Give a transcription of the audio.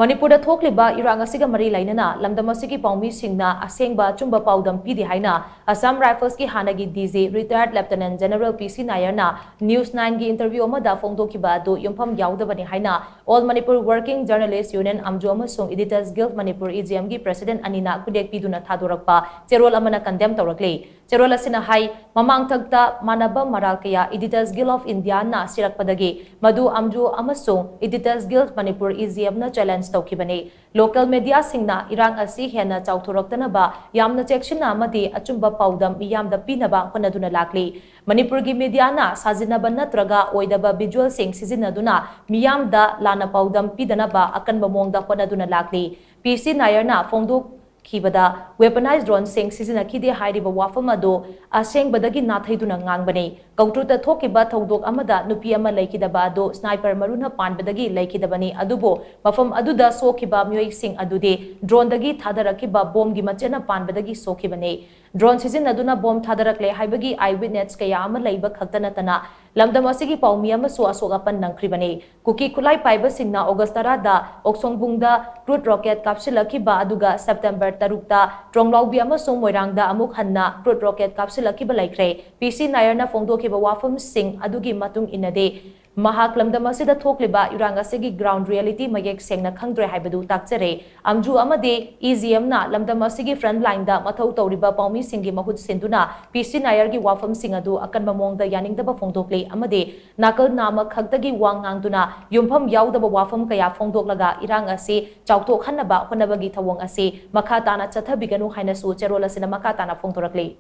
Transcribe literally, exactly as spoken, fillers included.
ꯃꯅꯤꯄꯨꯔꯗ ꯊꯣꯛꯂꯤꯕ ꯏꯔꯥꯡ ꯑꯁꯤꯒ ꯃꯔꯤ ꯂꯩꯅꯅ ꯂꯝꯗꯝ ꯑꯁꯤꯒꯤ ꯄꯥꯎꯃꯤꯁꯤꯡꯅ ꯑꯁꯦꯡꯕ ꯑꯆꯨꯝꯕ ꯄꯥꯎꯗꯝ ꯄꯤꯗꯦ ꯍꯥꯏꯅ Assam Riflesꯀꯤ ꯍꯥꯟꯅꯒꯤ D G retired Lieutenant General P C Nairꯅ News Nineꯒꯤ interview ꯑꯃꯗ ꯐꯣꯡꯗꯣꯛꯈꯤꯕ ꯑꯗꯨ ꯌꯨꯝꯐꯝ ꯌꯥꯎꯗꯕꯅꯤ ꯍꯥꯏꯅ All Manipur Working Journalist Union, ꯑꯝꯖꯨ, ꯑꯃꯁꯨꯡ Editors Guild Manipur, EGMꯒꯤ president ꯑꯅꯤꯅ ꯈꯨꯗꯦꯛ ꯄꯤꯗꯨꯅ ꯊꯥꯗꯣꯔꯛꯄ ꯆꯦꯔꯣꯜ ꯑꯃꯅ condemn ꯇꯧꯔꯛꯂꯤ꯫ ꯆꯦꯔꯣꯜ ꯑꯁꯤꯅ ꯍꯥꯏ, ꯃꯃꯥꯡꯊꯛꯇ ꯃꯥꯟꯅꯕ ꯃꯔꯥꯜ ꯀꯌꯥ Editors Guild of Indiaꯅ ꯁꯤꯔꯛꯄꯗꯒꯤ ꯃꯗꯨ ꯑꯝꯖꯨ ꯑꯃꯁꯨꯡ Editors Guild Manipur, EGMꯅ challenge ꯇꯧꯈꯤꯕꯅꯤ꯫ Local mediaꯁꯤꯡꯅ ꯏꯔꯥꯡ ꯑꯁꯤ ꯍꯦꯟꯅ ꯆꯥꯎꯊꯣꯔꯛꯇꯅꯕ ꯌꯥꯝꯅ ꯆꯦꯛꯁꯤꯟꯅ ꯑꯃꯗꯤ ꯑꯆꯨꯝꯕ ꯄꯥꯎꯗꯝ ꯃꯤꯌꯥꯝꯗ ꯄꯤꯅꯕ ꯍꯣꯠꯅꯗꯨꯅ ꯂꯥꯛꯂꯤ꯫ ꯃꯅꯤꯄꯨꯔꯒꯤ mediaꯅ ꯁꯥꯖꯤꯟꯅꯕ ꯅꯠꯇ꯭ꯔꯒ ꯑꯣꯏꯗꯕ visualꯁꯤꯡ ꯁꯤꯖꯤꯟꯅꯗꯨꯅ ꯃꯤꯌꯥꯝꯗ ꯂꯥꯟꯅ ꯄꯥꯎꯗꯝ ꯄꯤꯗꯅꯕ ꯑꯀꯟꯕ ꯃꯑꯣꯡꯗ ꯍꯣꯠꯅꯗꯨꯅ ꯂꯥꯛꯂꯤ꯫ P C Nairꯅ ꯐꯣꯡꯗꯣꯛ ꯈꯤꯕꯗ weaponized droneꯁꯤꯡ ꯁꯤꯖꯤꯟꯅꯈꯤꯗꯦ ꯍꯥꯏꯔꯤꯕ ꯋꯥꯐꯝ ꯑꯗꯨ ꯑꯁꯦꯡꯕꯗꯒꯤ ꯅꯥꯊꯩꯗꯨꯅ ꯉꯥꯡꯕꯅꯤ꯫ ꯀꯧꯇ꯭ꯔꯨꯠꯇ ꯊꯣꯛꯈꯤꯕ ꯊꯧꯗꯣꯛ ꯑꯃꯗ ꯅꯨꯄꯤ ꯑꯃ ꯂꯩꯈꯤꯗꯕ ꯑꯗꯨ sniper ꯃꯔꯨꯅ ꯄꯥꯟꯕꯗꯒꯤ ꯂꯩꯈꯤꯗꯕꯅꯤ, ꯑꯗꯨꯕꯨ ꯃꯐꯝ ꯑꯗꯨꯗ ꯁꯣꯛꯈꯤꯕ ꯃꯤꯑꯣꯏꯁꯤꯡ ꯑꯗꯨꯗꯤ droneꯗꯒꯤ ꯊꯥꯗꯔꯛꯈꯤꯕ bombꯒꯤ ꯃꯆꯦꯠꯅ ꯄꯥꯟꯕꯗꯒꯤ ꯁꯣꯛꯈꯤꯕꯅꯤ꯫ Drone ꯁꯤꯖꯤꯟꯅꯗꯨꯅ bomb ꯊꯥꯗꯔꯛꯂꯦ ꯍꯥꯏꯕꯒꯤ eyewitness ꯀꯌꯥ ꯑꯃ ꯂꯩꯕ ꯈꯛꯇ ꯅꯠꯇꯅ, ꯂꯝꯗꯝ ꯑꯁꯤꯒꯤ ꯄꯥꯎꯃꯤ ꯑꯃꯁꯨ ꯑꯁꯣꯛ ꯑꯄꯟ ꯅꯪꯈ꯭ꯔꯤꯕꯅꯤ꯫ ꯀꯨꯀꯤ ꯈꯨꯠꯂꯥꯏ ꯄꯥꯏꯕꯁꯤꯡꯅ August ꯇꯔꯥꯗ ꯑꯣꯛꯁꯣꯡꯕꯨꯡꯗ crude rocket ꯀꯥꯞꯁꯤꯜꯂꯛꯈꯤꯕ, ꯑꯗꯨꯒ September ꯇꯔꯨꯛꯇ ꯇ꯭ꯔꯣꯡꯂꯥꯎꯕꯤ ꯑꯃꯁꯨꯡ ꯃꯣꯏꯔꯥꯡꯗ ꯑꯃꯨꯛ ꯍꯟꯅ crude rocket ꯀꯥꯞꯁꯤꯜꯂꯛꯈꯤꯕ ꯂꯩꯈ꯭ꯔꯦ꯫ P C Nairꯅ ꯐꯣꯡꯗꯣꯛꯈꯤꯕ ꯋꯥꯐꯝꯁꯤꯡ ꯑꯗꯨꯒꯤ ꯃꯇꯨꯡ ꯏꯟꯅꯗꯤ, ꯃꯍꯥꯛ ꯂꯝꯗꯝ ꯑꯁꯤꯗ ꯊꯣꯛꯂꯤꯕ ꯏꯔꯥꯡ ꯑꯁꯤꯒꯤ ground reality ꯃꯌꯦꯛ ꯁꯦꯡꯅ ꯈꯪꯗ꯭ꯔꯦ ꯍꯥꯏꯕꯗꯨ ꯇꯥꯛꯆꯔꯦ꯫ ꯑꯝꯖꯨ ꯑꯃꯗꯤ EGMꯅ ꯂꯝꯗꯝ ꯑꯁꯤꯒꯤ front lineꯗ ꯃꯊꯧ ꯇꯧꯔꯤꯕ ꯄꯥꯎꯃꯤꯁꯤꯡꯒꯤ ꯃꯍꯨꯠ ꯁꯤꯟꯗꯨꯅ P C Nairꯒꯤ ꯋꯥꯐꯝꯁꯤꯡ ꯑꯗꯨ ꯑꯀꯟꯕ ꯃꯑꯣꯡꯗ ꯌꯥꯅꯤꯡꯗꯕ ꯐꯣꯡꯗꯣꯛꯂꯤ ꯑꯃꯗꯤ ꯅꯥꯀꯜ ꯅꯥꯝꯃ ꯈꯛꯇꯒꯤ ꯋꯥ ꯉꯥꯡꯗꯨꯅ ꯌꯨꯝꯐꯝ ꯌꯥꯎꯗꯕ ꯋꯥꯐꯝ ꯀꯌꯥ ꯐꯣꯡꯗꯣꯛꯂꯒ ꯏꯔꯥꯡ ꯑꯁꯤ ꯆꯥꯎꯊꯣꯛꯍꯟꯅꯕ ꯍꯣꯠꯅꯕꯒꯤ ꯊꯧꯑꯣꯡ ꯑꯁꯤ ꯃꯈꯥ ꯇꯥꯅ ꯆꯠꯊꯕꯤꯒꯅꯨ ꯍꯥꯏꯅꯁꯨ ꯆꯦꯔꯣꯜ ꯑꯁꯤꯅ ꯃꯈꯥ ꯇꯥꯅ ꯐꯣꯡꯗꯣꯔꯛꯂꯤ꯫